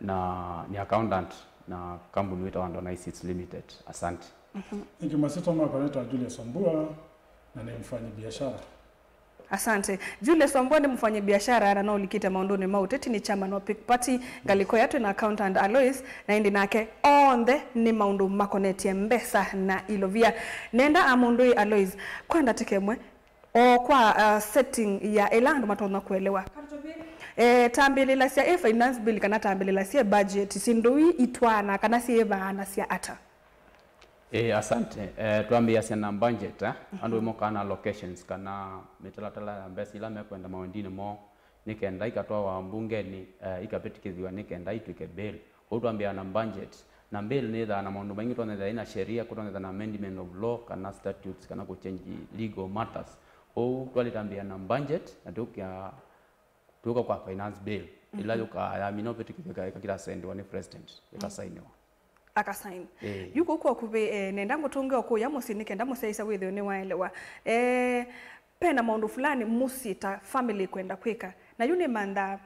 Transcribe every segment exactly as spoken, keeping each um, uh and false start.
na nĩ accountant na kambuni wĩtawa Ndona Seeds Limited. Asante. Nĩkĩ masitwa makwa nĩtawa Julius Wambua na nĩ mfanyi biashara. Asante. Julius Wambua nĩ mũfanyi biashara na no ũlikĩte maũndũnĩ ma ũteti, nĩ chairman wa PIK Party. Ngalĩko ya twĩ na accountant Alois, na ĩndĩ nake onthe nĩ maũndũ makonetye mbesa na ilovia. Nenda amũndũĩ Alois, kwa ndatĩka ĩmwe, o kwa uh, setting ya ĩla andũ matonya kũelewa. Eh, tambĩlĩlasya ĩ finance bill kana tambĩlĩlasya ĩ budget, syĩndũ ii itwaana kana syĩvaanasya ata? Eh, asante. Eh, twambĩĩasya na budget, eh? Andũ mokaa na allocations kana mĩtalatala ya mbesa ila mekwenda maũndũnĩ moo, nĩ kenda ikatwawa mbungenĩ, eh, ikavĩtĩkĩthw'a nĩ kenda itw'ĩke bill. Kwoou twambĩĩaa na budget. Na bill nĩthaa na maũndũ maingĩ, tũtonyethĩa ĩna sheria, kũtonyethĩa na amendment of law kana statutes kana kũchange legal matters. Kwoou twalitambĩĩa na budget na tũkĩa tũka kwa finance bill ĩla yũkaa yamina ũvĩtĩkĩthw'a ĩka- ĩka- ĩkasendiwa nĩ president, ĩkasainiwa. Akasaini. Ĩĩ. Yu kũu kwa kuvĩ, eh, nenda ngũtũnge o kũya mũsyĩ nĩ kenda mũsyaĩĩsya wĩthĩwe nĩwaelewa. Eh, pena maũndũ fulani mũsyĩ ta family kwenda kwĩka. Na yu nĩmanthaa,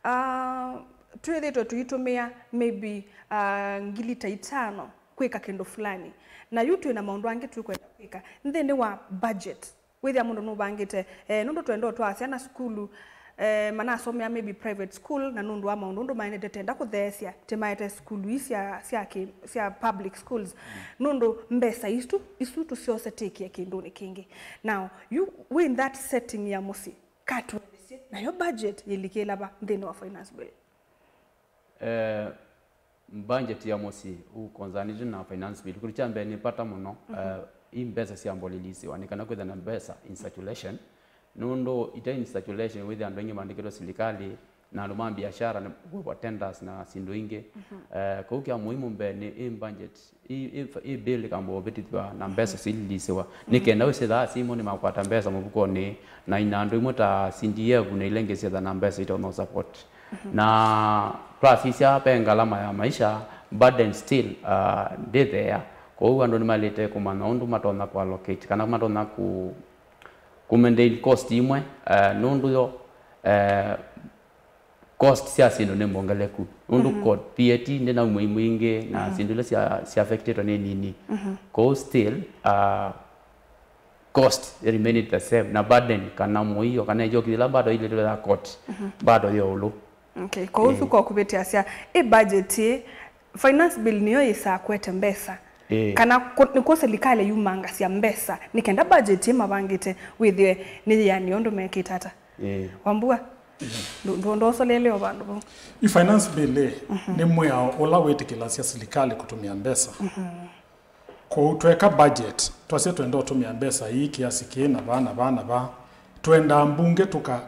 ah, twĩthĩtwe tũitũmĩa maybe, ah, ngili ta itano kwĩka kĩndũ fulani. Na yu twĩ na maũndũ angĩ tũkwenda kwĩka nthĩnĩ wa budget. Wĩthĩa mũndũ nũvangĩte, eh, nũndũ twenda ũtwaa syana sukulu, eh, manasomea maybe private school, na nũndũ wa maũndũ ũndũ maendete, tenda kũtheesya tĩmaete sukulu ii sya, sya, kĩ- sya public schools, nũndũ mbesa isu, isu tũsyose tĩkie kĩndũnĩ kĩngĩ. Now, you win that setting ya mũsyĩ, katũelesye nayo budget yĩlikĩla va nthĩnĩ wa finance bill? Eh, budget ya mũsyĩ ũkonzanĩte na finance bill. Kĩndũ kya mbee nĩ vata mũno, eh, ii mbesa syambolilisiwa nĩ kana kwĩthĩa na mbesa in circulation, nũndũ ite in circulation wĩthĩa andũ aingĩ maandĩkĩtwe silikalĩ na andũ ma biashara nĩ kũĩvwa tenders na syĩndũ ingĩ. Eh, kũu kya mũimu mbee nĩ ĩ budget, ĩ, ĩ, ĩ bill ĩkamba ũvĩtĩthw'a na mbesa sililisiwa nĩ kenda wĩsĩthaa simũ nĩmakwata mbesa mũvukonĩ na ina andũ imwe ta C D F na ila ingĩ syĩtha na mbesa itonya support. Na twasisya ve ngalama ya maisha, burden still, uh, ndĩtheea. Kwoou andũ nĩmaĩlĩte kũmanya ũndũ matonya kũallocate kana matonya kũ, kũmaintain cost imwe, uh, nũndũ yo, uh, cost sya syĩndũ nĩ mbongeleku. Nũndũ court, V A T ndĩna umwe imwe ingĩ na syĩndũ ila sya, sya affectĩtwe nĩ nini. Kwoou still, uh, cost remained the same, na burden kana mũio kana ĩjoki yĩla bado ilĩtwe ya court bado yo ũlũ. Okay, kwoou ũsu kwa kũvĩtĩasya ĩ budget ĩ, finance bill nĩyo yĩsaa kũete mbesa? Ĩĩ. Kana kũ- nĩkw'o silikalĩ yumangasya mbesa nĩ kenda budget ĩ mavangĩte wĩthĩwe nĩ yĩanĩe ũndũ mekĩte ata? Ĩĩ. Wambua? Ndũ- ndũ- ndũsolele o vandũ vau. Ĩ finance bill ĩ, nĩ mwĩao ũla wĩtĩkĩlasya silikalĩ kũtũmĩa mbesa. Kwoou tweka budget, twasya twenda ũtũmĩa mbesa ii kĩasi kĩĩ na vaa na vaa na vaa, twendaa mbunge tũka,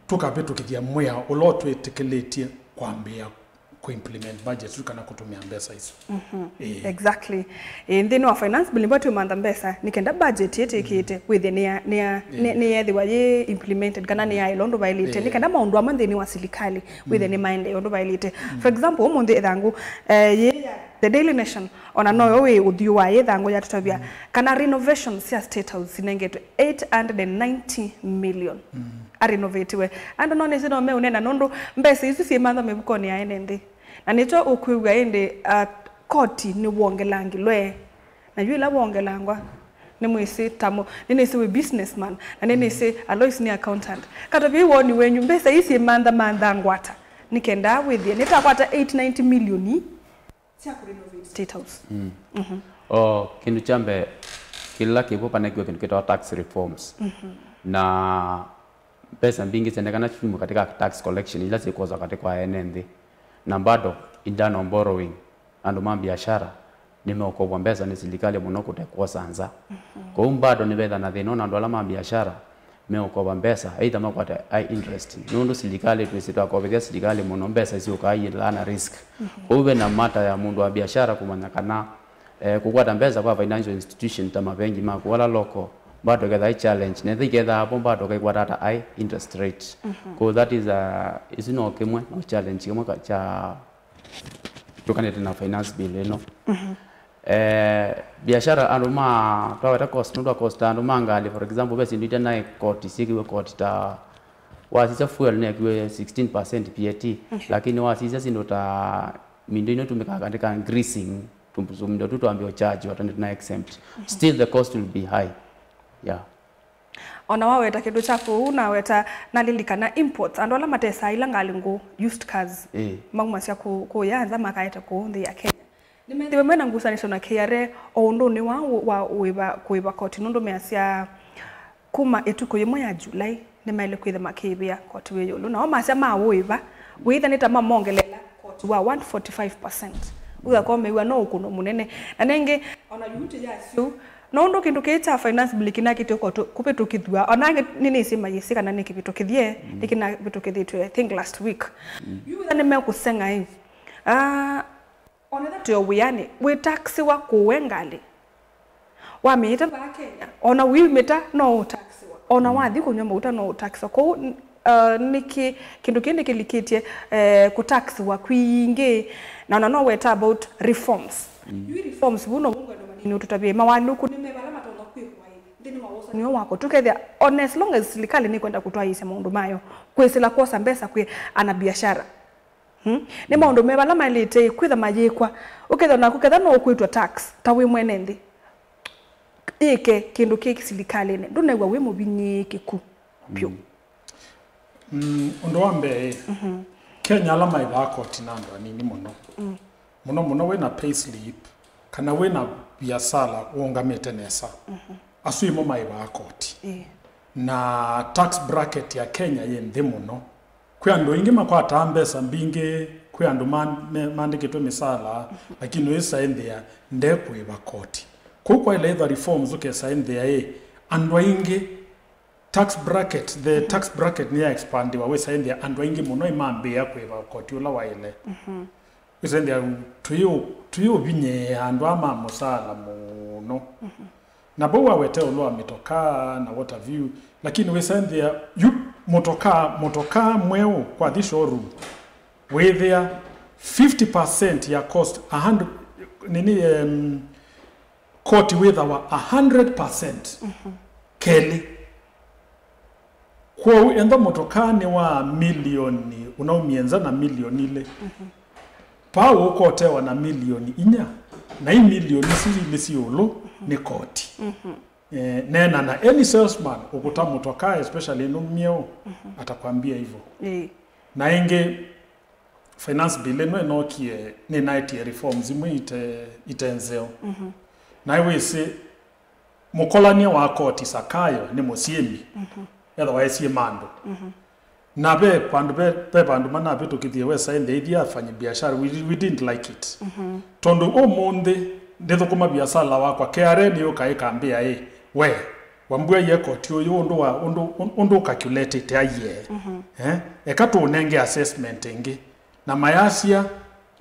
tũkavĩtũkĩthya mwĩao ũla ũtwĩtĩkĩlĩtye kwambĩĩa kũ implement budget ĩsu kana kũtũmĩa mbesa isu. Ĩĩ. Exactly. Ĩĩ, nthĩnĩ wa finance bill nĩvo twĩmantha mbesa nĩ kenda budget ĩtĩkĩte wĩthĩe nĩya- nĩya- nĩ- nĩyeethĩwa yĩ implemented kana nĩyaĩlwa ũndũ vaĩlĩte, nĩ kenda maũndũ amwe nthĩnĩ wa silikalĩ wĩthĩe nĩmaendee ũndũ vaĩlĩte. For example, ũmũnthĩ ĩthangũ, eh, yĩ ya The Daily Nation, ona noyo wĩ ũthyũ wa yĩ ĩthangũ yatũtavya kana renovation sya State House sinengetwe eight hundred and ninety million. Arenovatiwe. Andũ no nĩsĩ no meũneena nũndũ mbesa isu syĩmantha mĩvukonĩ ya ene nthĩ. Na nĩkyo ũkwĩw'a ĩndĩ, uh, koti nĩwongelangĩlwe. Na yu ĩla wongelangwa, nĩmwĩsĩ ta mũ- nĩnĩsĩ wĩ businessman, na nĩnĩsĩ Alois nĩ accountant. Katavye woni wenyu, mbesa ii syĩmantha manthangwa ata? Nĩ kenda wĩthĩe nĩtakwata eight ninety million ii sya kũ renovate State House. Mm. Mhm. O, kĩndũ kya mbee, kĩla kĩvo panekiwe kĩndũ kĩtawa tax reforms. Mhm. Na mbesa mbingĩ syendekana syume katika tax collection, ila syĩkwosa katika ene nthĩ. Na bado internal borrowing, andũ ma biashara nĩmeũkovwa mbesa nĩ silikalĩ mũno kũte kwosa nza. Mhm. Kwoou bado nĩvetha na thĩna ona andũ ala ma biashara meũkova mbesa, either makwate high interest. Nũndũ silikalĩ twĩsĩ twakovethya silikalĩ mũno, mbesa isyũkaa iyĩlaa na risk. Mhm. Kwoou ve na mata ya mũndũ wa biashara kũmanya kana, eh, kũkwata mbesa kwa financial institution ta mavengi maku ala local, bado ketha i challenge. Netha iketha apo bado kaikwata ata high interest rate. Mhm. Kwoou that is a, isu no kĩmwe, no challenge kĩmwe ka- kya tũkanĩte na finance bill ĩno. Mhm. Eh, biashara andũ ma, twaweta cost, nũndũ wa cost andũ ma ngalĩ, for example, ve syĩndũ ite naĩ koti, syĩkiwe koti ta Wasisya fuel nĩekiwe sixteen percent V A T, lakini wasisya syĩndũ ta mindo ino ĩtũmĩkaa katika greasing, tu- tumindo tu twambie charge alternate na exempt. Still the cost will be high. Yeah. Ona waweta kĩndũ kya kũu, naweta nalilikana imports, andũ ala matesaa ila ngalĩ ngũũ, used cars, Eh. maumasya kũ- kũya nza makaete kũu nthĩ ya Kenya. Nĩmethĩwe mena ngusanĩsyo na K R A o ũndũnĩ wa, wa ũĩva, kũĩva koti, nũndũ measya kuma ĩtukũ yĩmwe ya July nĩmaĩle kwĩtha makĩĩvĩa koti wĩ ĩũlũ. Nao masya ma ũĩva wĩtha nĩ ta mamongelela koti wa one forty-five percent. Ũgakorwo mew'a no ũkũno mũnene. Na nĩngĩ, ona yu tĩ yasyo, no ũndũ kĩndũ kĩĩ kya finance bill kĩnakĩte kũvĩtũkĩthw'a, ona angĩ nĩnĩsĩ mayĩsĩ kana nĩkĩvĩtũkĩthye, nĩkĩnavĩtũkĩthĩtw'e, I think, last week. Yu wĩtha nĩmekũseng'a ĩ. Ah, Ona ethĩwa twĩ o wĩanĩ, wĩtaxĩwa kũũe ngalĩ. Wamĩĩta vaa Kenya, ona wĩumĩta no ũtaxĩwa. Ona wathi kũnyw'a mauta no ũtaxĩwa. Kwoou, uh, nĩkĩ kĩndũ kĩĩ nĩkĩlikĩtye, eh, kũtaxĩwa kwingĩ, na ona no weta about reforms. Yu reforms vu no ngwenda manini ũtũtavye. Mawalũku nĩ me vala matonya kwĩkwa ĩ, nthĩnĩ wa ũsaniwa wako. Tũkethĩa, ona as long as silikalĩ nĩkwenda kũtwaĩĩsya maũndũ mayo, kwĩsĩla kwosa mbesa kwĩ anabiashara. Hmm? Nĩ maũndũ me vala maĩlĩte kwĩtha mayĩkwa? Ũkethwa naku ketha no ũkwĩtwa tax ta wĩ mwene nthĩ, ĩke kĩndũ kĩ silikalĩnĩ, ndũnew'a wĩ mũvinyĩĩkĩku vyũ? Mm, ũndũ wa mbee, Kenya ala maĩvaa koti na andũ anini mũno. Mũno mũno wĩ na payslip, kana wĩ na viasala ũũngamĩte nesa. Asu ĩmo maĩvaa koti. Ĩĩ. Na tax bracket ya Kenya yĩ nthĩ mũno. Kwĩ andũ aingĩ makwataa mbesa mbingĩ, kwĩ andũ ma- me- maandĩkĩtwe mĩsala, lakini ũyĩsaĩnthĩa ndekũĩva koti. Kũu kwaĩle ĩthwa reforms ũkesaĩnthĩa ĩ, andũ aingĩ, tax bracket, the tax bracket nĩya expandiwa, wĩsaĩnthĩa andũ aingĩ mũno ĩmambĩĩa kũĩva koti ũla waĩle. Wĩsaĩnthĩa tũyĩ- tũyĩũvinyĩĩa andũ aa ma mũsaala mũno. Na vau wawete ũlũ wa mĩtokaa na what have you, lakini wĩsaĩnthĩa yu mũtokaa, mũtokaa mweũ kwathi showroom, wĩthĩa fifty percent ya cost, a hundred, nini, em, koti wĩthawa a hundred percent kelĩ. Kwoou enda mũtokaa nĩ wa milioni, ũnaumie nza na milioni ilĩ. Pau ũkotewa na milioni inya, na i milioni isu ilĩ syĩ ũlũ nĩ koti. Eh, neena na any salesman ũkũta mũtokaa, especially ĩno myeũ, atakwambia hivyo. Ĩĩ. Na ĩngĩ, finance bill ĩno ĩnokie nĩnaetie reforms imwe ite, ite nzeo. Na wĩsĩ, mũkolany'a wa koti Sakayo nĩ mũsyĩmi, ethĩwa esie mandũ. Na ve vandũ, ve, ve vandũ manavĩtũkĩthie wesa ĩndĩ ithia afanye biashara, we, we didn't like it. Tondũ ũmũnthĩ ndĩthũkũma biasala wakwa, K R A nĩyũka ĩkambĩa ĩ, we, Wambua ye koti ũyũ ũndũ wa, ũndũ, ũndũ ũcalculated aiee. Eh? Eka tũũnenge assessment ĩngĩ. Na mayasya,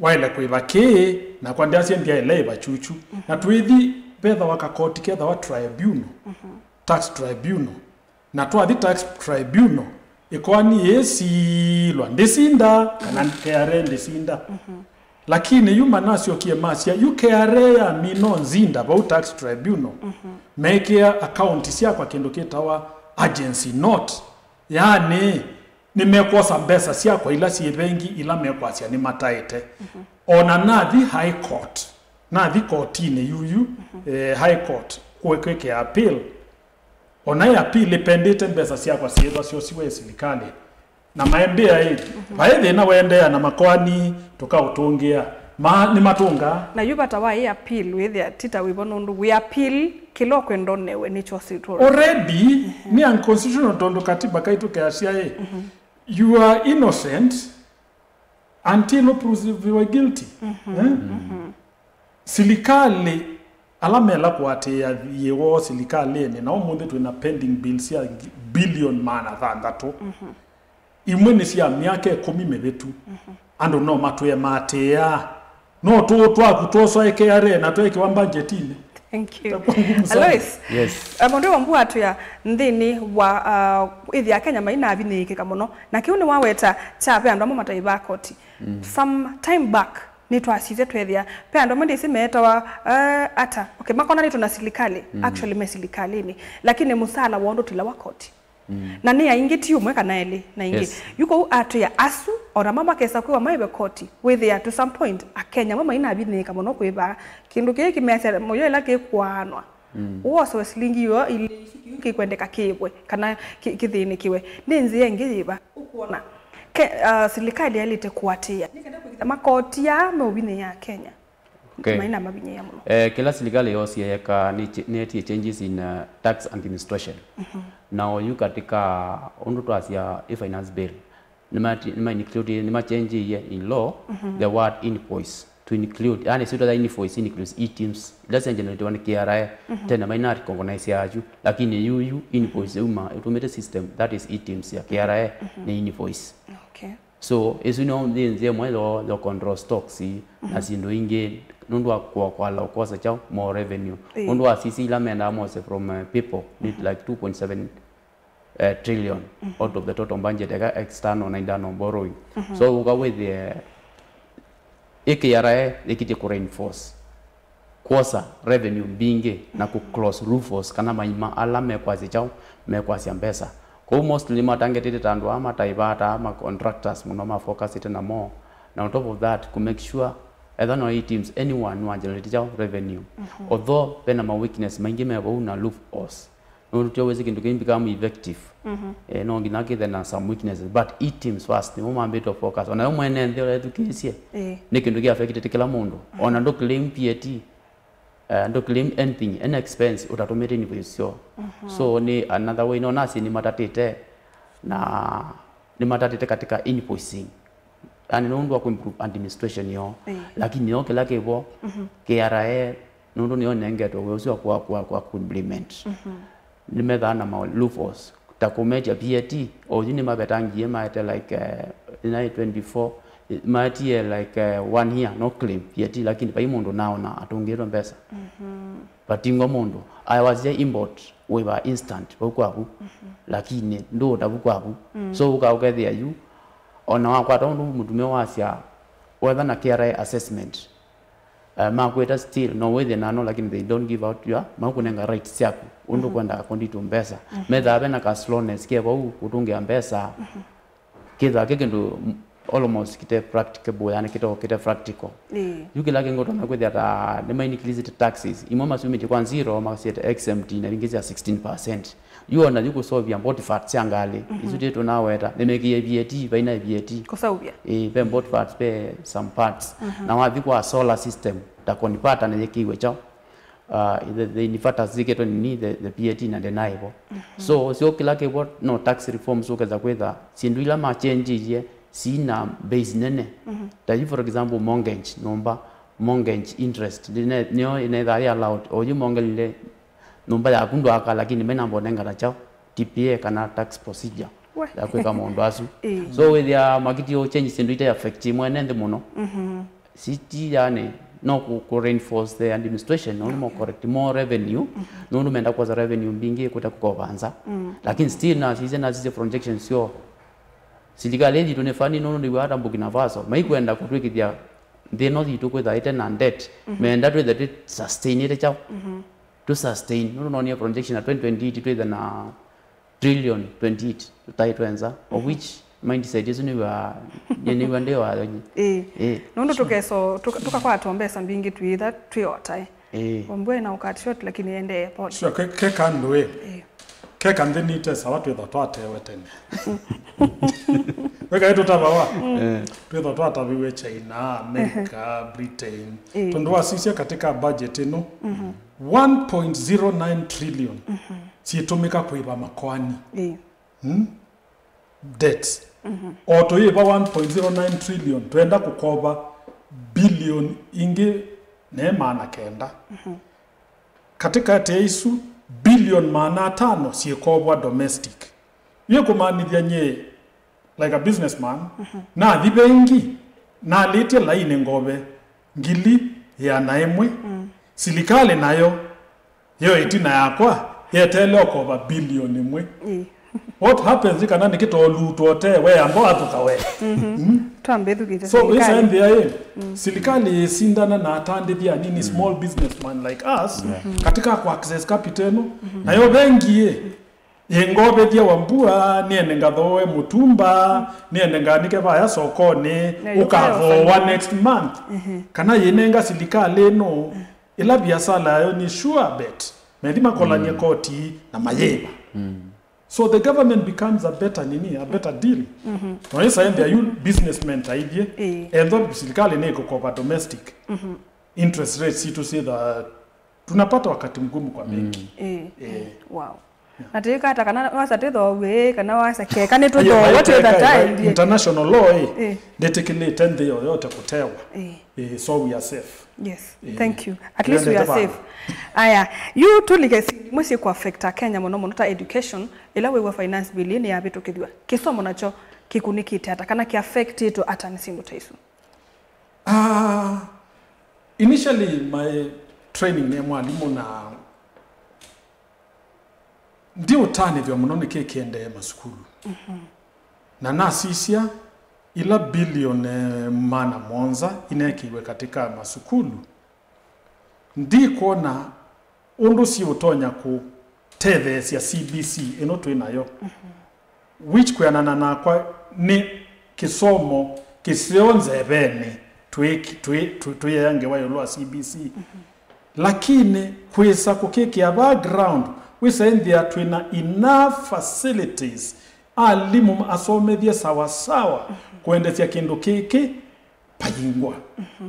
waĩle kũĩva kĩĩ, nakwa ndyasya ndyaĩle ĩva kyukyu. Na twĩthi, vethawa kakoti kethawa tribunal, tax tribunal. Na twathi tax tribunal, ĩkoani yĩsilwa ndĩsinda, kana K R A ndĩsinda. Lakini yu manasyokie masya, yu K R A yamina ũnzinda vau tax tribunal, meekĩa akaunti syakwa kĩndũ kĩtawa agency note. Yaani, nĩmekwosa mbesa syakwa ila syĩ vengi ila mekwasya nĩmataĩte. Ona nathi High Court, nathi kotinĩ yuyu, eh, High Court, kwĩkĩa appeal, ona ĩ appeal ĩpendĩte mbesa syakwa syĩthwa syosiwe ĩ silikalĩ. Na maembĩa ĩ, vaĩ thĩna waendeea na makoani tũkaũtũngĩa. Ma, nĩmatũngaa. Na yu vata wa ĩ appeal wĩthĩa ti ta wĩvo nũndũ wĩ appeal kĩla ũkwenda ũnewe nĩkyo ũsitũla. Already, nĩ unconstitutional tondũ katiba kaitũ keasya ĩ, you are innocent until proven guilty. Eh? Silikalĩ ala mela kũatĩĩa thiĩ woo silikalĩnĩ, na ũmũnthĩ twĩ na pending bills sya ngi- billion maana thanthatũ. Imwe nĩ sya myaka ĩkũmi mĩvĩtu. Andũ no matwĩe maatĩĩaa. No tũũ twaku twosae K R A na tweekĩwa mbanjetinĩ. Thank you. Itakuwa ngumu sana. Alois, Yes. eh, mũndũ wa mbu atwĩa nthĩnĩ wa, uh, ĩthĩa Kenya mainavinyĩĩkĩka mũno. Na kĩu nĩwaweta kya ve andũ amwe mataĩvaa koti. Some time back, nĩtwasisye tweethĩa ve andũ amwe ndĩsĩ meetawa, uh, ata. Okay, makonanĩtwe na silikalĩ. Actually, me silikalĩnĩ. Lakini mũsaala woo ndũtilawa koti. Na nĩ aingĩ, ti ũmwe kana elĩ na ingĩ. Yes. Yu kũu atwĩa asu, ona ma makesa kwĩwa maive koti, wĩthĩa to some point, Akenya amwe mainavinyĩĩka mũno kwĩva. Kĩndũ kĩĩ kĩmeasya mũyo ĩla kĩkũaanwa. Wosoe silingi yo ilĩ isu kĩu kĩkwendeka kĩĩvwe, kana kĩ- kĩthĩnĩkĩwe. Nĩ nzĩa ĩngĩ yĩva? Ũkwona, ke- ah, silikalĩ yaĩlĩte kũatĩĩa nĩ kenda kwĩkĩtha makoti aa meũvinyĩĩa Akenya. Okay. Maina mavinyĩĩa mũno. Eh, kĩla silikalĩ yosie yeka nĩ ch- nĩetie changes in uh, tax administration. Na oyu katika ũndũ twasya ĩ finance bill, nĩma- nĩma include nĩma change in law the word invoice to include, yani sitwa ya invoice includes e-tims ila sya generate one K R A. Tena maina recognize yachu, lakini yuyu invoice uma ĩtũmĩte system that is e-tims ya K R A nĩ invoice. Okay. So, ĩsu nĩ nthĩ nzĩa ĩmwe yo, yo control stocks na syĩndũ ingĩ, nũndũ wa kũokoa, kwosa kyaũ, more revenue. Ĩĩ. Nũndũ wa sisi ila mendaa mose from uh, people, need like two point seven uh, trillion out of the total budget, eka external na internal borrowing. So, ũka wĩthĩe ĩ K R A ĩkĩtye kũ reinforce kwosa revenue mbingĩ na kũ close loopholes kana maima ala mekwasya kyaũ, mekwasya mbesa. Kwoou mostly nĩmatangĩtĩte ta andũ aa mataivataa ma contractors mũno mafocusĩte namo, na on top of that kũ make sure etha no e-tims anyone nĩwa generate kyaũ, revenue. Although vena ma weakness maingĩ me vau na loopholes, nũndũ tyo wĩsĩ kĩndũ kĩu become effective. Eh, no nginya kĩthe na some weaknesses, but e-tims first nĩmo mambĩte focus. Ona yo mwene nthĩ ũrethukĩĩsye, ĩĩ, nĩ kĩndũ kĩ affected kĩla mũndũ. Ona ndũ claim P A T, eh, ndũ claim anything, any expense ũtatũmĩte invoice syo. So nĩ another way, no nasi nĩmatatĩte na nĩmatatĩte katika invoicing. Yani nũndũ wa kuimprove administration yoo. Ĩĩ. Lakini yo kĩla kĩvo, K R A, nũndũ nĩyo nengetwe wĩa ũsu wa kwa, kwa, kwa kuimplement. Nĩmethaa na ma loopholes ta kũmetya V A T, oyu nĩmavetangie maete like, eh, nai twenty-four, maetie like, eh, one year no claim V A T, lakini vai mũndũ naona atũngĩtwe mbesa. Vatingwa mũndũ. Aya wasya import wĩva instant vau kwaku, lakini ndũũta vu kwaku. So ũka ũkethĩa yu, ona wakwata ũndũ mũtumĩa wasya, wetha na K R A assessment, uh, makwĩta still, no wĩthĩe nano, lakini they don't give out your, makũnenga rights syaku ũndũ kwenda according to mbesa. Methaa vena ka slowness ke vau kũtũngĩa mbesa. Kĩthaa kĩ kĩndũ, mm, almost kĩte practicable, yani kĩte, kĩte practical. Ĩĩ. Yu kĩla kĩngĩ ũtonya kwĩthĩa ta nĩma increased taxes. Imwe masumĩtye kwa zero, makasiete exempt, na vingĩ sya sixteen percent. Yu ona yu kũsovia body parts sya ngalĩ, isu tĩ tũnaweta, nĩmekĩie V A T, vaina V A T. Kũsauvya. Ĩĩ, ve body parts, ve some parts. Na wathi kwa solar system, ta converter nĩyĩkĩiwe kyaũ. Uh, the, the inverters ziketwe nini, the, the P A T na ndenaivo. So, sio kila kivo no tax reform, so keza kwitha syĩndũ ila machenjie sina base nene. Ta yu, for example, mortgage, nyũmba, mortgage interest, ndio inetha ya allowed. Oyu mongelile nyũmba yaku ndwaka, lakini mena mbonengana chao T P A kana tax procedure ya kwĩka maũndũ asu. So, wĩthĩa makiti yo change syĩndũ ite affect mwene nthĩ mũno. City, yani, no ku, ku reinforce the administration, no mo correct more revenue, no menda kwosa revenue mbingĩ kũte kũkova nza. Lakini still na sisi, na sisi projections syo, silikalĩ yitũ nĩ funny, no nĩ hata Burkina Faso maikwenda kũtwĩkĩthia nthĩ ĩno yitũ kwĩtha ĩte na debt, menda twĩthe twĩ sustainĩte chao. Tu sustain, no no projection ya twenty twenty-eight twĩthe na trillion twenty-eight tũtaĩ twenza, of which mindset ĩsu nĩw'a, nĩw'a ndĩ wa thonyi. Ĩĩ. Ĩĩ. Nũndũ tũkeso, tũka- tũkakwatwa mbesa mbingĩ twĩtha twĩ otae. Ĩĩ. Wambua ina ukat short, lakini endee pole. Sure, ke, ke kandũ ĩ. Ĩĩ. Ke kanthĩ nĩ tesa wa twĩtha twatewe tene. Weka ĩtũ tavawa. Twĩtha twataviwe China, America, Britain. Ĩĩ. Tondũ wasisya katika budget ĩno, one point zero nine trillion syĩtũmĩka kũĩva makoani. Ĩĩ. Hmm? Debts. O tũyĩva one point zero nine trillion, twenda kũkova billion ingĩ ne maana kenda. Katikati ya isu, billion maana atano syĩkovwa domestic. Yĩkũmanĩthya nyie, like a businessman, nathi vengi, nalĩtye lainĩ ngove ngili ĩana ĩmwe. Silikalĩ nayo yo ĩtina yakwa yeteele ũkova bilioni ĩmwe. Ĩĩ. What happens kana nĩkĩtolutwa ũte we amba wathũka we? Twambĩthukĩte. So, silikalĩ. Ĩsa nthĩa ĩ, silikalĩ ĩsindana na atandĩthi anini, small businessman like us, katika ku access capital ĩno. Nayo vengi ĩ, Ĩ, ngovethya Wambua, nĩende ngathooe mũtumba, nĩende nganĩke vaya sokonĩ, na ũkathooa next month. Kana yĩnenga silikalĩ ĩno, ĩla viasala yayo nĩ sure bet, methi makolany'e koti na mayĩva. So the government becomes a better nini, a better deal. No ĩsa enthĩa yu businessmen ta ithyĩ, ethwa silikalĩ nĩ kũkopa domestic, interest rates sitũ syĩtha, tunapata wakati mgumu kwa benki. Ĩĩ. Wow. Na tĩkata kana wasa tĩthoowe, kana wasa keka nĩ tũthoowe twĩtha taendie. International law ĩ, ndĩtĩkĩlĩte nthĩ yoyote kũtewa. Ĩĩ, so we are safe. Yes. Thank you. At least we are safe. Aya, yu tũlike si imwe syĩ kũ affect Kenya mũno mũno ta education, ĩla wĩw'a finance bill nĩ yavĩtũkĩthw'a. Kĩsomo nakyo kĩkunĩkĩte ata kana kĩ affectĩtwe ata nĩ syĩndũ ta isu? Ah, initially my training nĩ mwalimũ na ndiũtanĩthw'a mũno nĩkĩ kĩendee masukulu. Na nasisya ila bilioni maana mũonza inekĩiwe katika masukulu, ndikwona ũndũ siũtonya kũtetheesya C B C ĩno twĩ nayo, which kwĩanana nakwa nĩ kĩsomo kĩseo nzevenĩ twĩ- twĩ- twĩ- twĩea ngewa ĩũlũ wa C B C. Lakini kwĩsa kũkĩkĩa background, wĩsa ĩnthĩa twĩna enough facilities, alimũ asomethye sawa sawa kũendesya kĩndũ kĩkĩ payingwa.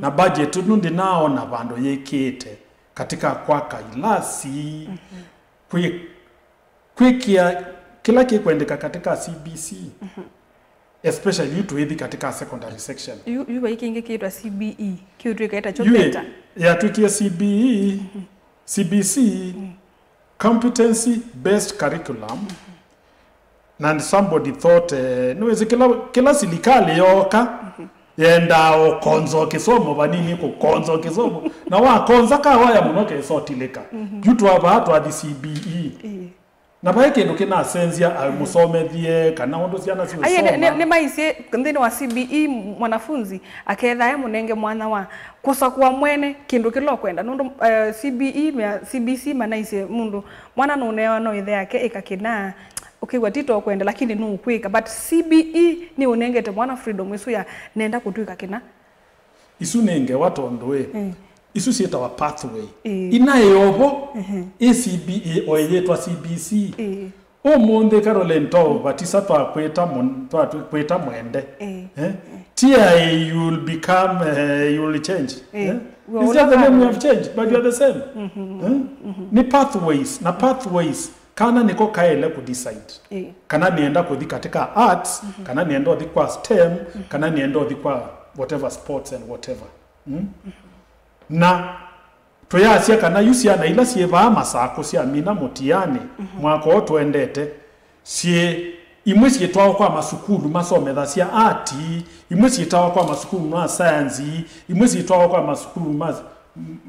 Na budget ĩno ndĩnaona vandũ yĩkĩĩte katika kwaka ilasi, kwĩ- kwĩkĩa kĩla kĩkwendeka katika C B C, especially yu tũithi katika secondary section. Yu yu vai kĩngĩ kĩtwa C B E, kĩũtw'ĩka ĩtakyo yu beta. Yatwĩkie C B E, C B C, competency based curriculum. And somebody thought, eh, nĩwĩsĩ kĩla, kĩla silikalĩ yooka yendaa ũkonzo kĩsomo vanini, kũkonzo kĩsomo, na wakonza kawaya mũno kesotilĩka. Yu twavaa twathi C B E. Na vai kĩndũ kĩnasenzya amũsomethie kana ũndũ syana siũsoma. Nĩmaisye nthĩnĩ wa C B E mwanafunzi aketha e mũnenge mwanya wa kũsakũa mwene kĩndũ kĩla ũkwenda. Nũndũ, eh, C B E mea- C B C manaisye mũndũ mwana nũnewa no ĩthe yake ĩka kĩna, ũkĩw'a ti to kwenda, lakini nũkwĩka. But C B E nĩ ũnengete mwana freedom ĩsu ya nenda kũtw'ĩka kĩna. Isu nĩ ngewa tondũ ĩ, isu syĩtawa pathway. Ĩĩ. Ina ĩovo, ĩ C B E o ĩyĩtwa C B C. Ĩĩ. Ũmũnthĩ, Caroline, twaũvatisa twakwĩta mũ- twatwĩkwĩta mwende. Ĩĩ. Eh? Ti ai you will become, eh, you will change. Ĩĩ. Eh? It's just the name you have changed, but you are the same. Eh? Nĩ pathways, na pathways kana nĩko kaĩle kũ decide. Ĩĩ. Kana nĩenda kũthi katika arts, kana nĩenda ũthi kwa stem, kana nĩenda ũthi kwa whatever, sports and whatever. Mm? Na twĩyasya kana yu syana ila syĩ vaa Masakũ syamina mũtianĩ mwaka ũũ tũendete, syĩ imwe syĩtwawa kwa masukulu masomethasya ati, imwe syĩtwawa kwa masukulu ma sayansi, imwe syĩtwawa kwa masukulu ma,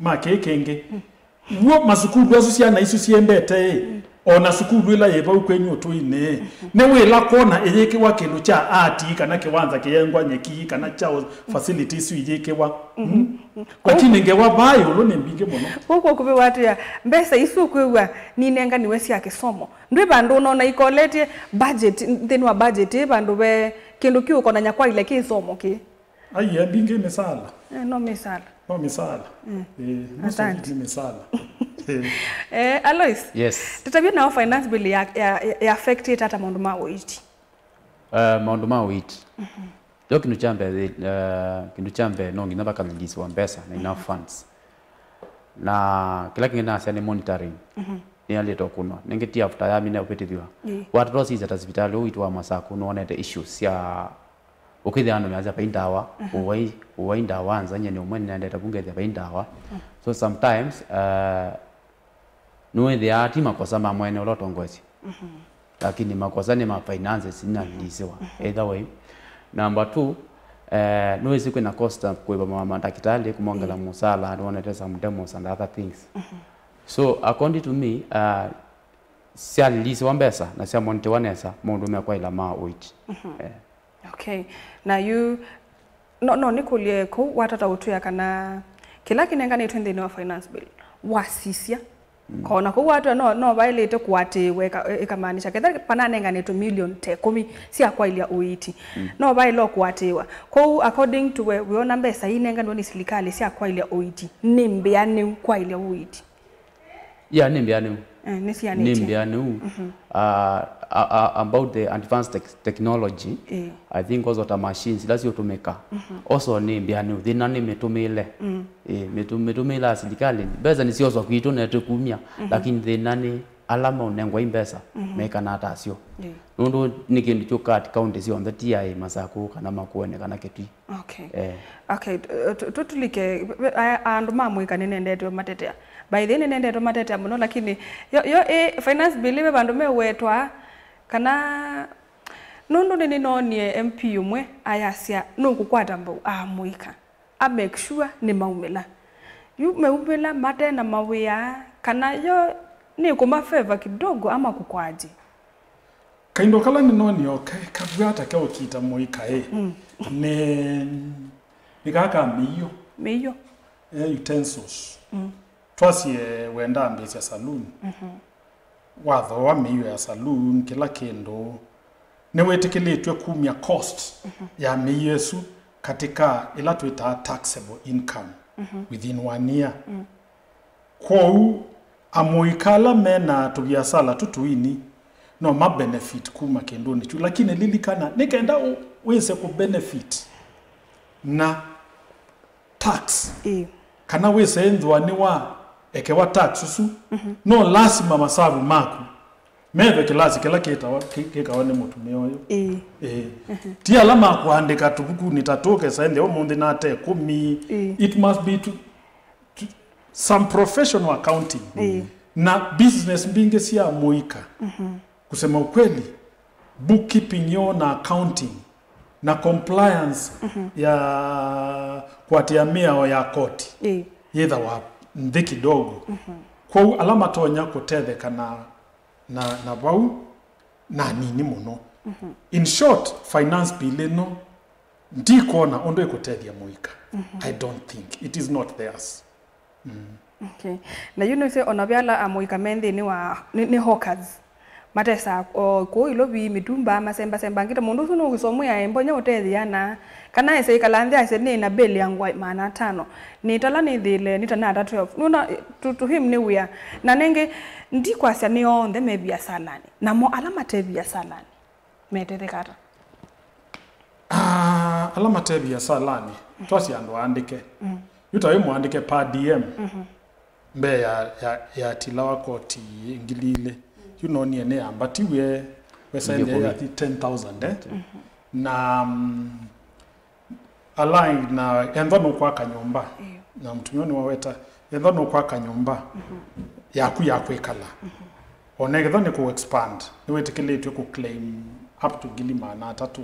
ma kĩĩ kĩngĩ. W'o masukulu asu syana isu syendete ĩ, o na sukulu ĩla yĩ vau kwenyu ũtũinĩ ĩ, nĩwĩla kwona ĩyĩkĩwa kĩndũ kya art kana kĩwanza kĩyengwa nyeki kana kyaũ facility isu iyĩkĩwa. Mm? Lakini ngewa vaa ĩũlũ nĩ mbingĩ mũno. Kwoou kwa ũkuvĩ watwĩa mbesa isu ũkwĩw'a ninenganiwe sya kĩsomo, ndwĩ vandũ ũnona ikoletye budget, nthĩnĩ wa budget ĩ vandũ ve kĩndũ kĩũkonany'a kwaile kĩsomo kĩ. Aiee, mbingĩ mĩsala. Eh, no mĩsala. No mĩsala. Mm. Eh, most of it nĩ mĩsala. Eh, Alois. Yes. Tũtavye nao finance bill ya, ya, ya affectĩte ata maũndũ ma ũiiti? Eh, maũndũ ma ũiiti. Yo kĩndũ kya mbee, eh, kĩndũ kya mbee no nginya vakalilisiwa mbesa na enough funds. Na kĩla kĩngĩ nasya nĩ monitoring. Nĩyalĩte ũkũnwa. Nĩngĩ ti after yamina ũvĩtĩthw'a. Ĩĩ. Watata ũsisya ta sivitalĩ ũũ witũ wa Masakũ nĩwonete issues sya ũkĩthĩa andũ measya vai ndawa, ũvai, ũvai ndawa nza, nyie nĩ ũmwe nĩnaendete vu ngethĩa vai ndawa. So sometimes, uh, nĩwĩthĩaa ti makosa ma mwene ũla ũtongoesye, lakini makosa nĩ ma finances inalisiwa either way. Number two, eh, nĩwĩsĩ kwĩna cost of kũĩva ma- mandakĩtalĩ, kũmongela mũsala, nĩwonete some demos and other things. So according to me, uh, syalilisiwa mbesa na syamonitiwa nesa maũndũ mekwaĩla ma ũiiti. Eh. Okay. Na yu, no, no nĩkũlye kũu watata ũtwĩa kana kĩla kĩnenganĩtwe nthĩnĩ wa finance bill wasisya Kona kũu atwĩa no, no vaĩlĩte kũatĩĩwa ĩka-, ĩkamaanisha ketha vananenganĩtwe milioni ta ĩkũmi sya kwaĩlya ũiiti. No vaĩle kũatĩĩwa. Kwoou, according to we, wĩona mbesa inenganwe nĩ silikalĩ sya kwaĩlya ũiiti nĩ mbĩanĩu kwaĩlya ũiiti? Yeah, nĩ mbĩanĩu. Eh, nĩ sianĩtye. Nĩ mbĩanĩu. Uh, uh, uh, about the advanced tech- technology, eh, I think also ta machines ila siũtũmĩka also nĩ mbĩanĩu. Thĩna nĩ mĩtũmĩĩle. Eh, mĩtũ- mĩtũmĩĩle ya silikalĩ, mbesa nĩsyoswa kwitũ na tũkumya, lakini thĩna nĩ ala maũnengwa i mbesa mekana ata asyo. Eh. Nũndũ nĩ kĩndũ kyũkaa county syonthe, ti aĩ Masakũ kana Makueni kana Kitui. Okay. Eh. Okay, tu- tu- tũtulike, a- andũ ma mũika nĩnendetwe matetea. By the way, nĩnendetwe matetea mũno, lakini yo, yo ĩ finance bill ve vandũ mewetwa kana, nũndũ nĩnĩnoonie M P ũmwe ayasya nũkũkwata mbau a mũika, a make sure nĩmaumĩla. Yu meumĩla mate na mawĩa, kana yo nĩkũma favor kidogo ama kũkwatye? Kaindo kala nĩnonie o ke- kavw'a ta keũkita mũika ĩ, nĩ nĩ kaa ka mĩio. Mĩio. Eh, utensils. Twasye wenda ambĩĩsya saloon. Wathooa mĩio ya saloon, kĩla kĩndũ, nĩwĩtĩkĩlĩtw'e kumya cost ya mĩio ĩsu katĩ ka ĩla twĩtaa taxable income within one year. Kwoou amũika ala me na tũviasala tũ tũini no ma benefit kuma kĩndũnĩ kyu, lakini lilikana, nĩ kenda ũ- wĩse kũ benefit na tax, ĩĩ, kana wĩse ĩnzũanĩ wa ekewa tax ũsu, no lasima masavu maku meve kĩlasi kĩla kĩtawa- kĩ- kĩkawa nĩ mũtumĩa ũyũ. Ĩĩ. Ĩĩ. Ti ala makũandĩka tũvukunĩ ta tũkesa ĩndĩ ũmũnthĩ nate ĩkũmi. Ĩĩ. It must be to, to some professional accounting. Ĩĩ. Na business mbingĩ sya mũika, kusema ukweli, bookkeeping yoo na accounting na compliance ya kũatĩĩa mĩao ya koti, ĩĩ, yĩthawa nthĩ kidogo. Kwoou ala matonya kũtetheka na, na, na vau na anini mũno. In short, finance bill ĩno ndikwona ũndũ ĩkũtethya mũika. I don't think. It is not theirs. Okay. Na yu nĩwĩsĩ ona ve ala amũika me nthĩnĩ wa nĩ, nĩ hawkers. Matesaa o kũu Ilovi, mĩtumba, masembasembangĩte. Mũndũ ũsu nũkũsomwĩa ĩ mbonya ũtethĩana. Kana ese ĩkala nthĩ asye nĩ na bill ya ngũa maana atano. Nĩ tala nĩthĩĩle nĩ ta nata twelve. Nũna to, to him nĩ wĩa. Na nengĩ ndikwasya nĩ onthe me viasalanĩ. Namo ala mate viasalanĩ metetheka ata? Ah, ala mate viasalanĩ, twasye andũ aandĩke. Yu ta wĩ mũandĩke per diem mbee ya, ya, yatilawa koti ngili ilĩ. Yu nonie nĩ ambatiw'e, wesaĩthĩa yathi ten thousand, eh? Na mm, ala na ethwa nũkwaka nyũmba, na mũtumĩa nĩwaweta, ethwa nũkwaka nyũmba yaku ya kwĩkala, ona ethwa nĩ kũ expand, nĩwĩtĩkĩlĩtw'e kũ claim up to ngili maana atatũ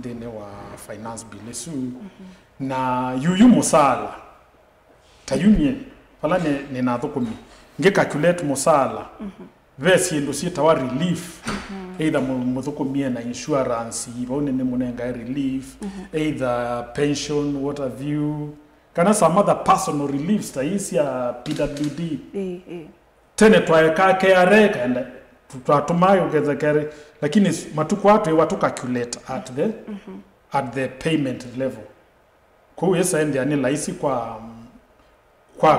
nthĩnĩ wa finance bill ĩsu. Na yuyu mũsaala, ta yu nyie, vala nĩ, nĩ na athũkũmi, ngĩ calculate mũsaala, ve syĩndũ syĩtawa relief, either mũ- mũthũkũmi e na insurance, vau nĩ nĩmũnengae relief, either pension, what have you, kana some other personal reliefs ta ii sya P W D. Ĩĩ, ĩĩ. Tene twaekaa K R A kaenda, tũ- twatũmaa ũketha K R A, lakini s- matukũ aa twĩwa tũ calculate at the, at the payment level. Kwoou ĩsaenthĩa nĩ laisi kwa, kwa,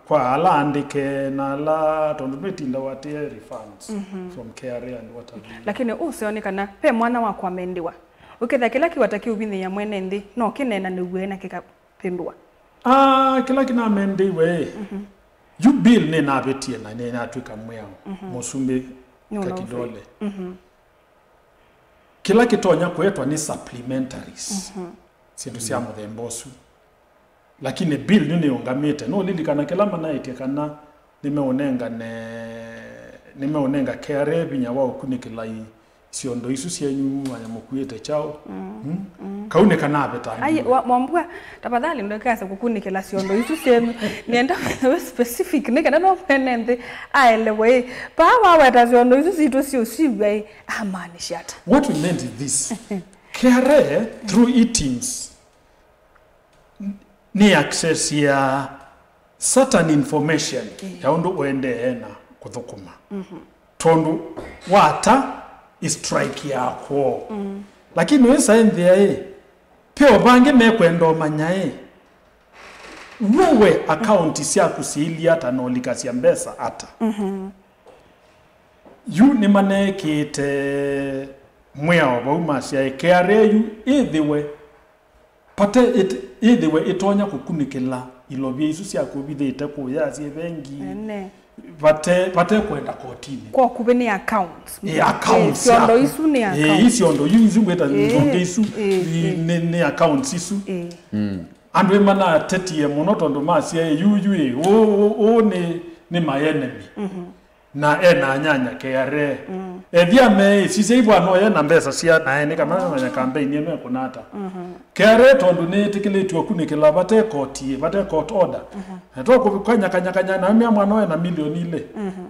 kwa ala andĩke na ala, tondũ ndwĩtinda ũatĩĩe refunds from K R A and what have you. Lakini ũseo nĩ kana ve mwanya wa kũamendĩwa. Ũkethĩa kĩla kĩwata kĩũvinyĩĩa mwene nthĩ no kĩneenanĩw'e na kĩkavĩndũwa. Ah, kĩla kĩnamendĩiwe ĩ, yu bill nĩnavĩtie na nĩnatw'ĩka mwĩao, mũsumbĩ Kakidole. Kĩla kĩtonya kũetwa nĩ supplementaries, syĩndũ sya mũthemba ũsu. Lakini bill nĩnĩũngamĩte. Nũlilikana kĩla manaĩtye kana nĩmeũnengane, nĩmeũnenga K R A vinya wa ũkunĩkĩla i- syondo isu syenyu aya mũkuĩte kyaũ? Mm? Kau nĩ kanavetangiwe. Ai, wa- Mwambua, tafadhali ndũkase kũkunĩkĩla syondo isu syenyu. Nĩenda wĩ specific, nĩ kana no mwene nthĩ aelewe ĩ. Paa waweta syondo isu sitũ siũsiw'a ĩ, amaanisha ata? What we meant is this. K R A through e-TIMS nĩ access ya Certain information ya ũndũ ũendee na kũthũkũma. Tondũ wata i strike ya kwoo. Lakini wĩsa ĩnthĩa ĩ, peo vangĩ mekwenda ũmanya ĩ, w'o we akaunti syaku siilyĩ ata na ũlikasya mbesa ata. Yu nĩmaneekĩte mwĩao vau masyae K R A yu ĩthĩwe pate it, ĩthĩwe ĩtonya kũkunĩkĩla ilovia isu sya kũvithĩte kũya syĩ vengi. Ene. Vate, vate kwenda kotinĩ. Kwa kuvĩ nĩ accounts. Ĩ, accounts. Ĩ, siondo syaku. Isu nĩ, ĩ, accounts. Isiondo yu isu ngwĩta, ĩ, nzonge isu, ĩ, ĩ, ĩ. Nĩ, nĩ accounts isu. Ĩ. Andũ ĩmanatetie mũno tondũ masyae yu yu ĩ, ũũ, ũũ, ũũ nĩ, nĩ my enemy. Na ena anyanya K R A. Ethĩa meĩsisya ivwano yena mbesa sya nae nĩ kana manya campaign ĩno ĩkũnata. K R A tondũ nĩĩtĩkĩlĩtw'e ũkunĩkĩla vate koti, vate court order. Na to kũkanyakanyakanya na mĩa mwana ena milioni ilĩ.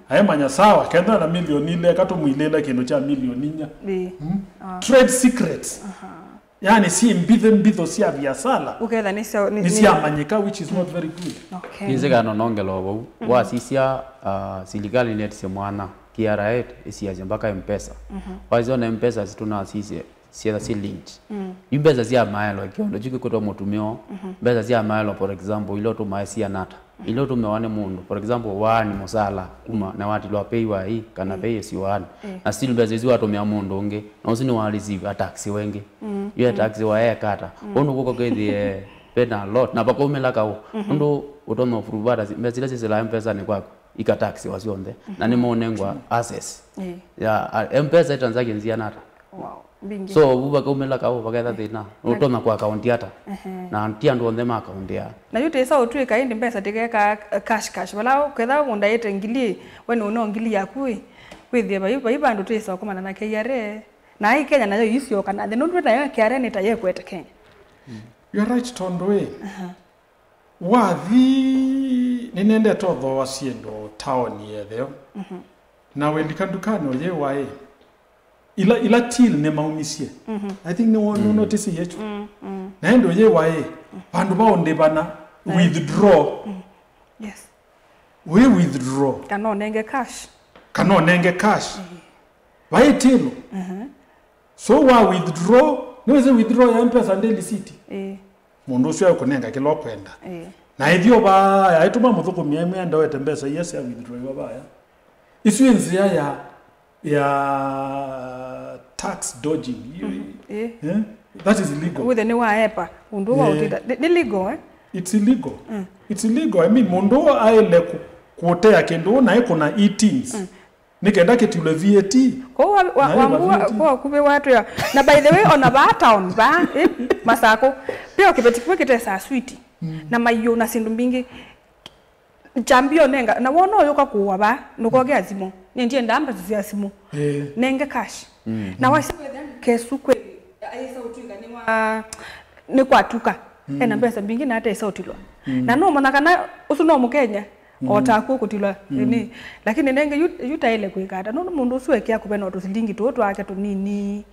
Aemanya sawa, kenda na milioni ilĩ, eka tũmwilĩle kĩndũ kya milioni inya. Ĩĩ. Trade secrets. Yani, si mbithe mbitho sya viasala. Ũketha nĩ sya, nĩ, nĩ nĩ syamanyĩka, which is not very good. Okay. Nĩnzĩkano nongela o vau. Wasisya, uh, silikalĩ nĩetisye mwana, K R A ĩsiasya mpaka M-Pesa. Wasisya ona M-Pesa situnasisye syetha si linked. Yu mbesa sya maelo, kĩondo kyu kĩkwĩtwa mũtumĩo, mbesa sya maelo, for example, ila ũtũmae siana ata. Ila ũtũmĩawa nĩ mũndũ, for example, waani mũsala kuma na watilwa pay wa ii kana pay is one. Na still mbesa isu watũmĩa mũndũ ũngĩ, na ũsu nĩwa receive a tax wengĩ. Yu e tax wa eka ata? Ũndũ kũko kethĩe vena lot, na vakaumĩla kaũ. Ũndũ ũtonya prove ata mbesa ila syĩsĩlaa M-Pesa nĩ kwaku, ika tax wa syonthe, na nĩmaũnengwa access. Ĩĩ. Ya, a, M-Pesa ĩ transaction siana ata? Wow, mbingĩ. So, vu vakaumĩla kaũ, vaketha thĩna. Ũtonya kwa account ata? Ehe. Na ti andũ onthe ma account ya. Na yu tĩsa ũtwĩka ĩndĩ mbesa tĩkeka cash cash. Vala ketha mũndũ aĩte ngili, we nũno ngili yaku ĩ, wĩthĩe vai, vai vandũ twĩsa ũkomana na K R A. Na ai Kenya nayo isyoka na thĩ, nũndũ nayo K R A nĩ ta yekwete Kenya. You're right, tondũ ĩ. Aha. Wathi, nĩnendete ũthooa syĩndũ taoni yetheo. Na welika ndukanĩ ũyĩwa ĩ, ila, ila till nĩmaumisye. I think nĩ wonu notice yetu. Na ĩndĩ ũyĩwa ĩ, vandũ va ũndĩvana, withdraw. Yes. Wĩ withdraw. Kana ũnenge cash. Kana ũnenge cash. Vai till. So wa withdraw, nĩwĩsĩ withdraw ya M-Pesa ndĩ lisiti. Ĩĩ. Mũndũ ũsu ekũnenga kĩla ũkwenda. Ĩĩ. Na ĩthyĩ vaya, aitũma mũthũkũmi aimwĩa ndawete mbesa iya sya withdrawiwa vaya. Isu ĩ nzĩa ya, ya tax dodging. Ĩĩ. Eh? That is illegal. Wĩthĩe nĩwaepa ũndũ wa ũtita. Nĩ, nĩ legal, eh? It's illegal. It's illegal. I mean, mũndũ aĩle kũ-, kũtea kĩndũ na ekũna e-tins. Nĩ kenda kĩtilwe V A T. Kwoou wa, wa, na wambu wa, V A T. Kwa kuvĩ watwĩa. Na by the way, ona vaa town, vaa, eh, Masakũ. Peo kĩveti kĩmwe kĩtesaa switi. Na maiũ na syĩndũ mbingĩ. Kyambia ũnenga, na wona ũyũka kũũa vaa, ndũkokea simũ. Nĩ ndiendaa mbesa sya simũ. Eh. Nenge cash. Na wasi kwethĩa kesu kweli, aisa ũtwĩka nĩ wa, nĩ kwatuka. Ena mbesa mbingĩ na atesa ũtilwa. Na no mona kana ũsu no Mũkenya. O taku kũtilwa nĩ. Lakini nenge yu, yu taĩle kwĩka ata? Nũndũ mũndũ ũsu ekĩa kũve no tũsilingi tũũ twake tũnini.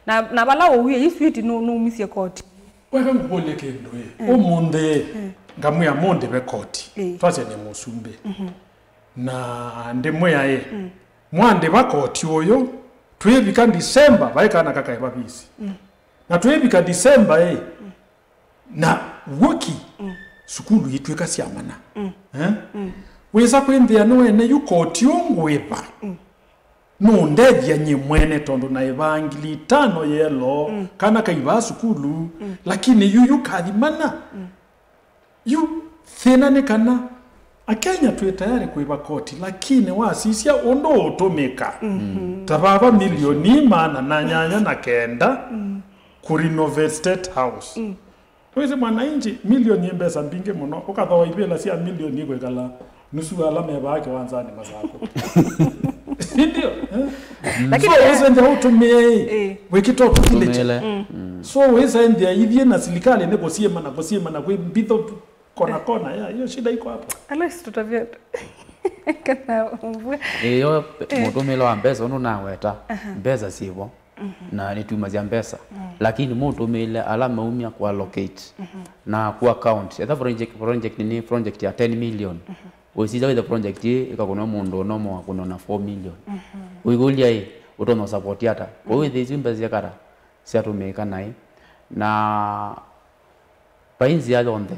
Na, na vala ũwie, yu switi nũ-, nũmisye koti. Weka ngũkũlye kĩndũ ĩ. Ũmũnthĩ ĩ, ngamwĩa mũndĩve koti. Ĩ. Twasya nĩ mũsumbĩ. Na ndĩmwĩa ĩ, mwandĩva koti ũyũ, twĩvika December, vai kana kakaĩva visi. Na twĩvika December ĩ, na w'oki, sukulu itw'ĩka sya mana. Eh? Wĩsa kwĩnthĩa nĩwene yu koti ũngwĩva. Nũndethya nyie mwene tondũ naĩvaa ngili itano yelo, kana kaivaa sukulu, lakini yu, yu kathi mana. Yu thĩna nĩ kana Akenya twĩ tayari kũĩva koti, lakini wasisya ũndũ ũtũmĩka, ta vava milioni maana na nyanya na kenda kũ renovate State House. Wĩsĩ mwananchi, milioni ĩ mbesa mbingĩ mũno, ũkathooa ivĩla sya milioni kwĩkala nusu ala mevaa kĩwanzanĩ Masakũ. Ndio, eh? Lakini so, wĩsĩ nthĩa ũtũmĩe ĩ, wĩkĩta ũtũkilĩte. Tũmĩle. So, wĩsĩ nthĩa ithiĩ na silikalĩ nĩ kũsiĩma na kũsiĩma na kwĩ mbitho kona kona, ya, hiyo shida iko hapo. Alois, tutavya kana mvua. Ĩyo, mũtũmĩle wa mbesa, ũndũ naweta, mbesa syĩvo. na nĩtumasya mbesa. Lakini mũtũmĩĩle ala maumya kũ allocate na kũ account. Etha project, project nĩ project ya ten million. Ũisisya wĩthe project ĩĩ ĩkakũnwa mũndũ ũno mwa kũnwa na four million. Ũikũlya ĩ, ũtonya support ata? Kwoou wĩthe isu mbesa sya kata syatũmĩĩka naĩ. Na vai nzĩa yonthe,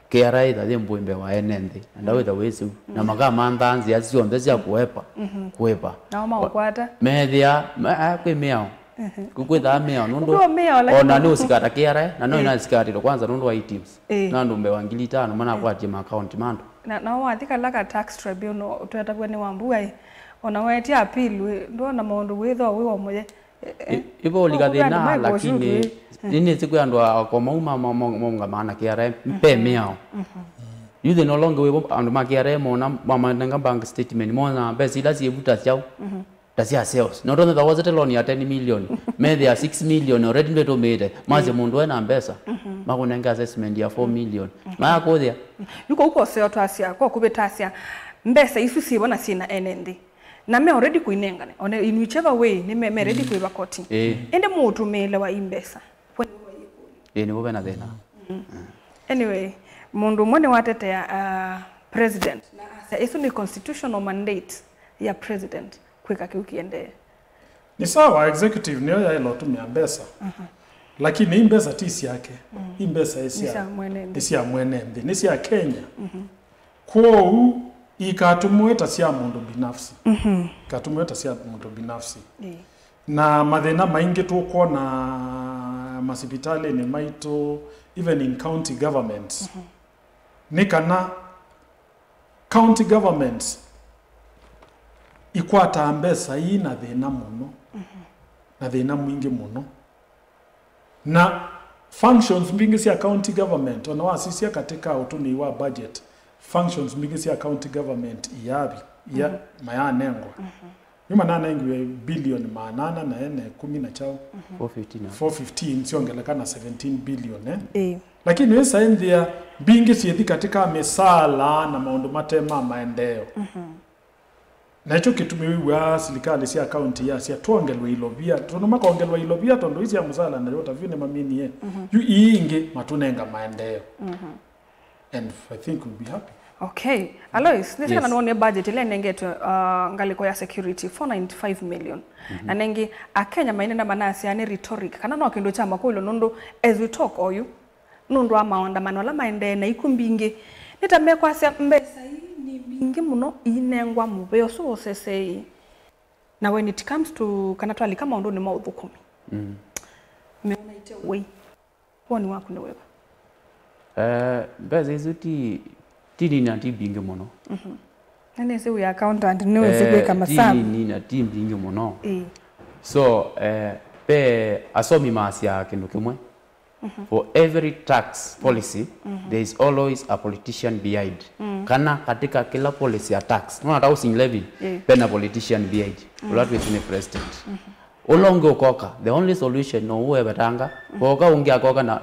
K R A ĩtha yĩ mbũĩ mbee wa ene nthĩ, na ndawĩtha wĩsĩ ũu. Na makamanthaa nzĩa syonthe sya kũepa, kũĩva. Nao maũkwata. Meethĩa, ma-, a, kwĩ mĩao. Kũ-, kwĩthaa mĩao, nũndũ kwĩ mĩao, lakini ona nĩ ũsikata K R A, na no ĩnasikatĩtwe kwanza nũndũ wa iteams. Ĩĩ. Na andũ mbee wa ngili itano manakwatie ma account ma andũ. Na, na wathi kala ka tax tribunal, twetavw'a nĩ Wambua ĩ, ona weetie appeal, wĩ, ndwona maũndũ wĩthwa wĩ wa mũye. Ĩ-, ĩvo ũlika thĩna, lakini nĩnĩsĩ kwĩ andũ akomau ma, ma, ma, maũngamaa na K R A, ve mĩao. Yu thĩna ũla ũngĩ wĩvo, andũ ma K R A mona, mamanenga bank statement, mona mbesa ila syĩvu ta syaũ, ta sya sales. Na ũtonya thawasete loan ya ten million, methĩa six million already nĩtũmĩĩte, masye mũndũ ena mbesa, makũnenge assessment ya four million. Mayakũthĩa. Yu kũu kwoseo twasya, kwa kũvĩtasya, mbesa isu syĩvo na syĩna ene nthĩ. Na me already kũinengane, on a, in whichever way, nĩ me, me ready kũĩva koti. Ĩĩ. Ĩndĩ mũũtũmĩĩle wa i mbesa. Ĩĩ, nĩvo ve na thĩna. Anyway, mũndũ ũmwe nĩwatetea, uh, president. Na asya, ĩsu nĩ constitutional mandate ya president kwĩka kĩu kĩendee. Nĩ sawa, executive nĩyo yaĩla ũtũmĩa mbesa. Lakini i mbesa ti syake. I mbesa ĩ sya, nĩ sya mwene nthĩ, nĩ sya Kenya. Kwoou ikatũmĩwe ta sya mũndũ binafsi. Ikatũmĩwe ta sya mũndũ binafsi. Ĩĩ. Na mathĩna maingĩ tũkwona masivitalĩnĩ maitũ, even in county governments, nĩ kana county governments ikwataa mbesa ii na thĩna mũno, na thĩna mwingĩ mũno. Na functions mbingĩ sya county government, ona wasisya katika ũtũmĩi wa budget, functions mbingĩ sya county government iyavi, iya, mayanengwa. Yu mananengiwe bilioni maana ana na ene kũmi na kyaũ? Four fifteen. Four fifteen syongeleka na seventeen billion, eh? Ĩĩ. Lakini wĩsaĩnthĩa mbingĩ syĩthi katika mĩsaala na maũndũ mate ma maendeeo. Na ĩkyo kĩtumi wĩw'aa silikalĩ sya kaunti yasya twongelwe ilovia, tondũ makongelwa ilovia tondũ ii sya mũsala na yo ta vyũ nĩmaminie. Yu ii ingĩ matũnenga maendeeo. And I think we'll be happy. Okay. Alois, nĩsĩ kana nĩwonie budget ĩla ĩnengetwe, uh, ngalĩko ya security, four ninety-five million. Na nengĩ, Akenya mainena manasya nĩ rhetoric, kana no kĩndũ kya makũlyo nũndũ, as we talk oyu, nũndũ wa maandamano ala maendee na ikw'ũ mbingĩ, nĩ ta mekwasya mbesa ii nĩ mbingĩ mũno iinengwa mũvea ũsu wa ũseseei. Na when it comes to, kana twalika maũndũnĩ ma ũthũkũmi, meona ite wei, woni waku nĩ wĩva? Eh, mbesa isu ti, ti nini na ti mbingĩ mũno. Nĩnĩsĩ wĩ accountant, nĩwĩsĩ kwĩka masavu. Eh, ti nini na ti mbingĩ mũno. Ĩĩ. So, eh, ve asomi maasyaa kĩndũ kĩmwe, for every tax policy, there is always a politician behind. Kana katika kila policy ya tax, nona ta housing levy, ve na politician behind. Ũla twĩsĩ nĩ president. Ũla ũngĩ ũkoka, the only solution no ũevetanga, koka ũngĩ akoka na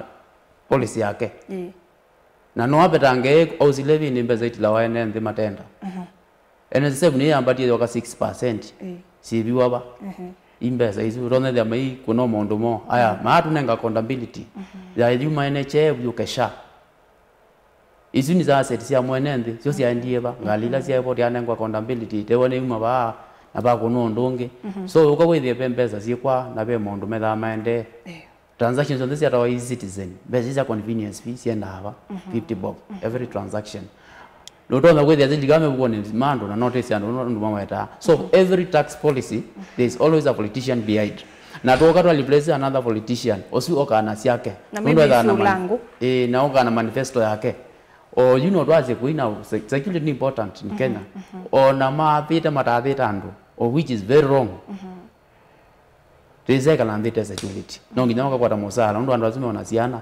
policy yake. Na no avetange housing levy nĩ mbesa itilawa ene nthĩ matenda. N S S F nĩyambatie yoka six percent. Ĩĩ. Syĩviwa va? I mbesa isu, ũtonyethya mai kũno maũndũ moo. Aya, maatũnenga accountability. Ya yuma N H I F yũke SHA. Isu nĩ za asset sya mwene nthĩ, syo syaendie va? Ngalĩ ila syaĩ vo tyanengwa accountability, itewe nĩ yuma vaa, na vakũnwa ũndũ ũngĩ. So, ũka wĩthĩe ve mbesa syĩkwa, na ve maũndũ methaa maendee. Transactions syonthe syatawa e-citizen, mbesa sya convenience fee syendaa va? Fifty bob every transaction. Nũtonya kwĩthĩa silika mĩvukonĩ ma andũ na notĩsĩ andũ nũndũ mawetaa. So every tax policy, there is always a politician behind. Na twoka twa replace another politician, ũsu okaa na syake. Na nũndũ maybe ethaa na mani-, ĩĩ, na okaa na manifesto yake. O yu no twasye kũina se-, security ni important in Kenya. O na mathĩte matathĩte andũ, o which is very wrong. Tĩsyaĩkala nthĩ te security. No nginya ũkakwata mũsaala, nũndũ andũ asu meona syana,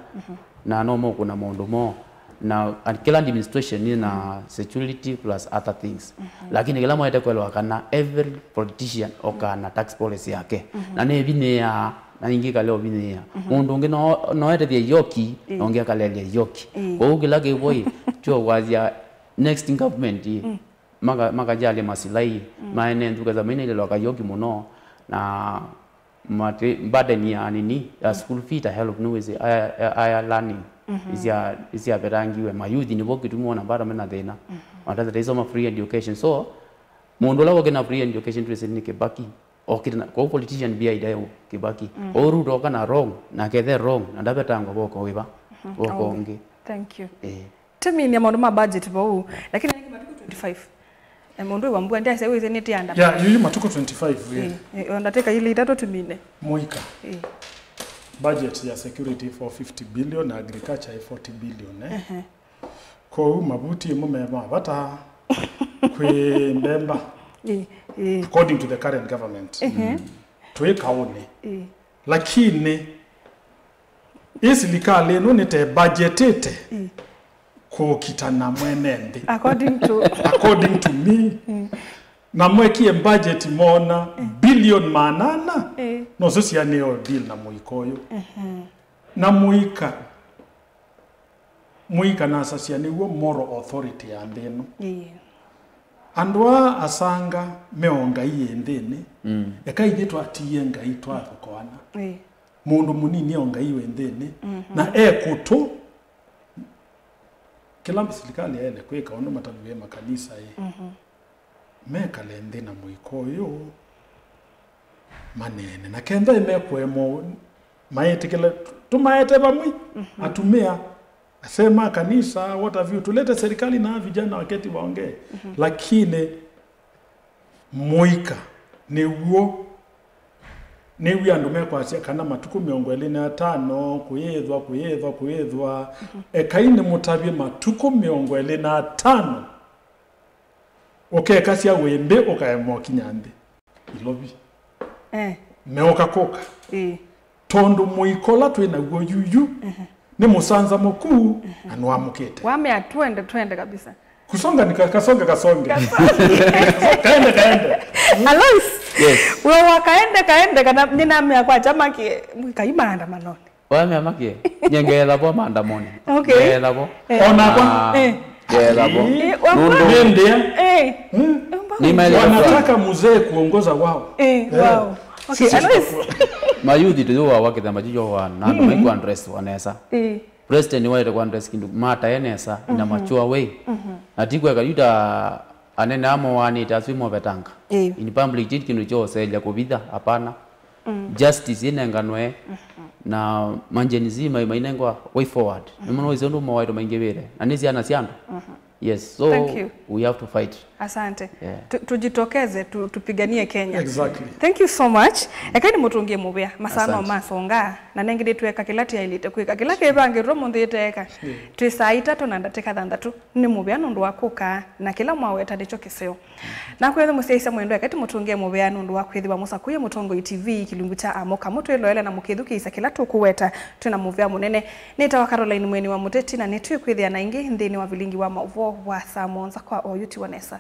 na no mokũna maũndũ moo. Na, and kĩla administration nĩ na security plus other things. Lakini kĩla mwaĩte kwelewa kana every politician okaa na tax policy yake. Na nĩ ĩvinyĩĩaa, na ingĩ ĩkalea ũvinyĩĩa. Mũndũ ũngĩ no, no etethye yoki, na ũngĩ akalelya yoki. Kwoou kĩla kĩvo ĩ, tyo kwasya next government ĩ, maka-, makajalya masilai, maene nthukasa mainailelwa kayoki mũno, Na mati burden ya nini ya school fee ta help nĩ wĩsĩ aya, aya learning isya isyavetangiwe mayuthi nĩvo kĩtumi wona bado mena thĩna. Matatha taisoma free education. So mũndũ ũla wokĩna free education twĩsĩ nĩ Kĩbaki. Okĩte na kwa politician bia ideo Kĩbaki. Kwa Ruto oka na wrong na kethe wrong na ndavetangwa voko wĩva voko ũngĩ. Thank you. Eh. Tũminie maũndũ ma budget vau, lakini nĩ matukũ twenty-five. Eh, mũndũ wambua ndiasya wĩsĩ nĩ tianda. Ya, yuyu matukũ twenty-five. Eh, eh, ona teka ile itatu tumine. Mũika. Eh. Budget ya security four fifty billion na agriculture forty billion, eh. Uh -huh. Kwoou mavuti ĩmwe me ma vata kwĩ mbemba. Eh, eh. According to the current government. Uh -huh. Twĩ kaũnĩ. Eh. Lakini ĩ silikalĩ ĩno nĩte budgetĩte kũkitana mwene nthĩ. According to According to me. Na mwekie budget mona billion maana ana. Ĩĩ. Noso sianĩo deal na mũika ũyũ. Na mũika, mũika nasasya nĩw'o moral authority ya nthĩ ĩno. Ĩĩ. Andũ aa asanga me o Ngai ĩ nthĩnĩ, eka ithyĩ twatiie Ngai twathukoana. Ĩĩ. Mũndũ mũnini o Ngai wĩ nthĩnĩ, na e kũtũ. Kĩla silikalĩ yaĩle kwĩka ũndũ matavĩe makanisa ĩ, mekale nthĩ na mũika ũyũ maneene. Na kenda ĩmekũema ũu, maĩtĩkĩle tũmaete vamwe, atumĩa, asee ma kanisa, what have you, tulete serikali na vijana waketi waongee. Lakini mũika nĩw'o, nĩw'o andũ mekwasya kana matukũ mĩongo ĩlĩ na atano kũyĩthwa, kũyĩthwa, kũyĩthwa. Ekai nĩmũtavye matukũ mĩongo ĩlĩ na atano ũkekasya wĩmbĩ ũkaema ũkinya nthĩ. Ilovi. Eh. Meũka kũka. Ĩĩ. Tondũ mũika ũla twĩ naw'o yuyu nĩ mũsanzamũku na nĩwamũkĩte. Wamea twende, twende kabisa. Kusonga ni ka- kasonge kasonge. Kaende kaende. Alois, yes. Wewa kaende kaende kana nĩnamea kwa chama ki mũikai maandamanoni. Wamea make nyengeela vo maandamoni. Okay. Ngeela vo. Eh. Ona kwa. Ah, eh. Ngeela vo. Eh, wa- nũndũ nĩndĩa. Eh. Ni maelewa. Wanataka mzee kuongoza wao. Eh, eh. Wow. Okay, Alois. Mayuthi tu wa wakitha majijo wa na ndo maikwa address wanesa. Eh. President waĩte kũ address kĩndũ matae nesa in a mature way. Na ti kweka yu ta anene amo wanĩte asu imovetanga. Ĩĩ. In public ti kĩndũ kyoselya kũvitha, hapana. Justice ĩnenganwe na ma Gen Z mai mainengwa way forward. Nĩmũno icio ndũ mawaitũ maingĩvĩte na nĩ syana sya andũ. Yes, so Thank you. We have to fight. Asante. Yeah. Tu- Tujitokeze tu, tupiganie Kenya. Exactly. Thank you so much. Ekai nĩmũtũngĩe mũvea. Masano Asante. Masonga na nengĩ nĩtweka kĩla tyaĩlĩte kwĩka. Kĩla kĩvangĩtwe mũnthĩ ĩteeka. Twĩ saa itatũ na ndatĩka thanthatũ. Nĩ mũvea nũndũ wa kũka na kĩla mwaweta nĩkyo kĩseo. Na kwĩthĩ mũsyaĩĩsya mwendwa ekai tũmũtũngĩe mũvea nũndũ wa kwĩthĩwa mũsakũie Mũtongoi T V kĩlungu kya Amũka mũtwĩloele na mũkĩthukĩĩsya kĩla tũkũweta. Twĩ na mũvea mũnene. Nĩtawa Caroline Mweni wa Mũteti na nĩtwĩkwĩthĩa na ingĩ nthĩnĩ wa vilingi wa maũvoo wa saa mũonza kwa oyu tiwa nesa.